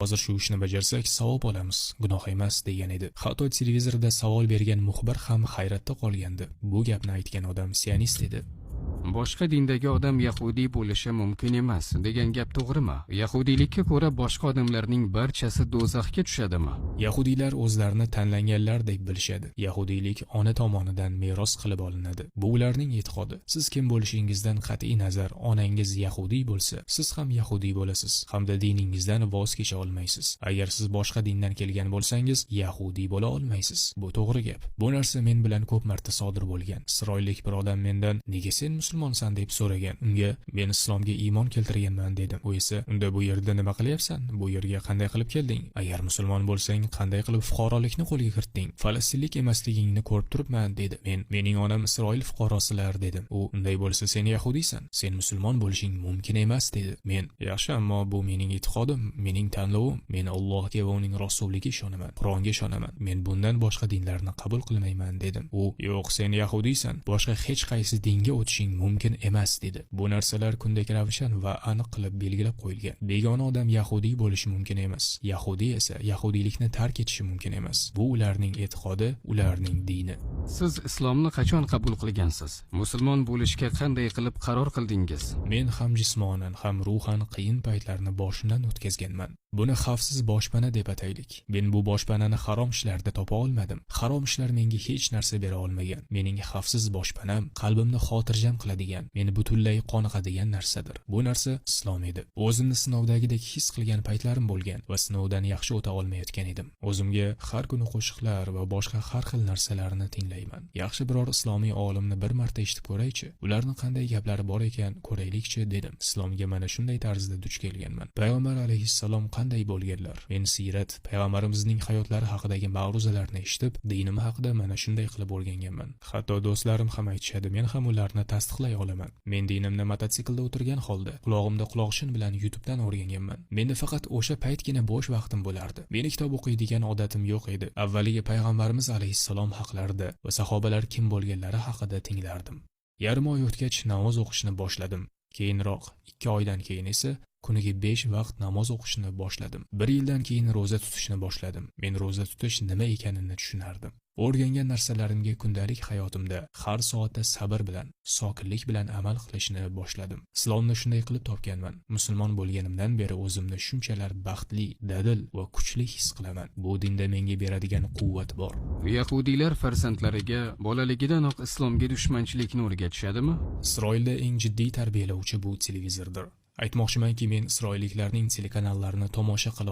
Hozir shu ishni bajarsak, savob olamiz, gunoh emas, degan edi. Hatto televizorda savol bergan muxbir ham hayratda qolgandi. Bu gapni aytgan odam sionist edi. Boshqa dindagi odam yahudiy bo'lishi mumkin emas degan gap to'g'rimi? Yahudiylikka ko'ra boshqa odamlarning barchasi do'zaxga tushadimi? Yahudiylar o'zlarini tanlanganlar deb bilishadi. Yahudiylik ona tomonidan meros qilib olinadi. Bu ularning e'tiqodi. Siz kim bo'lishingizdan qat'iy nazar, onangiz yahudiy bo'lsa, siz ham yahudiy bo'lasiz hamda diningizdan voz kecha olmaysiz. Agar siz boshqa dindan kelgan bo'lsangiz, yahudiy bo'la olmaysiz. Bu to'g'ri gap. Bu narsa men bilan ko'p marta sodir bo'lgan. Isroillik bir odam mendan "Nega sen musulmonsan?" deb so'ragan. Unga "Men islomga iymon keltirganman" dedim. U esa "Unda bu yerda nima qilyapsan? Bu yerga qanday qilib kelding? Agar musulmon bo'lsang, qanday qilib fuqarolikni qo'lga kiritding? Falastinlik emasligingni ko'rib turibman" dedi. Men "Mening onam Isroil fuqarosilar" dedim. U "Unday bo'lsa, sen yahudiysan. Sen musulmon bo'lishing mumkin emas" dedi. Men "Yaxshi, ammo bu mening e'tiqodim, mening tanlovim. Men Allohga va uning rasuliga ishonaman. Qur'onga ishonaman. Men bundan boshqa dinlarni qabul qilmayman" dedim. U "Yo'q, sen yahudiysan. Boshqa hech qaysi dinga o'tishing mumkin emas" dedi. Bu narsalar kundagi ravshan va aniq qilib belgilab qo'yilgan. Begona odam yahudiy bo'lishi mumkin emas. Yahudiy esa yahudiylikni tark etishi mumkin emas. Bu ularning e'tiqodi, ularning dini. Siz islomni qachon qabul qilgansiz? Musulmon bo'lishga qanday qilib qaror qildingiz? Men ham jismonan, ham ruhan qiyin paytlarni boshimdan o'tkazganman. Buni xavfsiz boshpana deb ataylik. Men bu boshpanani harom ishlarda topa olmadim. Harom ishlar menga hech narsa bera olmagan. Mening xavfsiz boshpanam qalbimni xotirjam qiladigan, meni butunlay qoniqadigan narsadir. Bu narsa islom edi. O'zimni sinovdagidek his qilgan paytlarim bo'lgan va sinovdan yaxshi o'ta olmayotgan edim. O'zimga har kuni qo'shiqlar va boshqa har xil narsalarni tinglayman. Yaxshi, biror islomiy olimni bir marta eshitib ko'raychi. Ularni qanday gaplari bor ekan, ko'raylikchi dedim. Islomga mana shunday tarzda duch kelganman. Payg'ambar alayhissalom qanday bo'lganlar? Men siyrat, payg'ambarimizning hayotlari haqidagi ma'ruzalarni eshitib, dinim haqida mana shunday qilib o'rganganman. Hatto do'stlarim ham aytishadi, men ham ularni tasdiqlay olaman. Men dinimni mototsiklda o'tirgan holda, qulog'imda quloqchin bilan YouTube'dan o'rganganman. Menda faqat o'sha paytgina bo'sh vaqtim bo'lardi. Meni kitob o'qiydigan odatim yo'q edi. Avvaliga payg'ambarimiz alayhissalom haqlarida va sahobalar kim bo'lganlari haqida tinglardim. Yarim oy o'tgach, namoz o'qishni boshladim. Keyinroq, 2 oydan keyin esa kuniga 5 vaqt namoz o'qishni boshladim. Bir yildan keyin ro'za tutishni boshladim. Men ro'za tutish nima ekanini tushunardim. O'rgangan narsalarimga kundalik hayotimda har soatda sabr bilan, sokinlik bilan amal qilishni boshladim. Islomni shunday qilib topganman. Musulmon bo'lganimdan beri o'zimni shunchalar baxtli, dadil va kuchli his qilaman. Bu dinda menga beradigan quvvat bor. Yahudiylar farzandlariga bolaligidanoq islomga dushmanchilikni o'rgatishadimi? Isroilda eng jiddiy tarbiyalovchi bu televizordir. Aytmoqchimanki, men isroilliklarning telekanallarini tomosha qila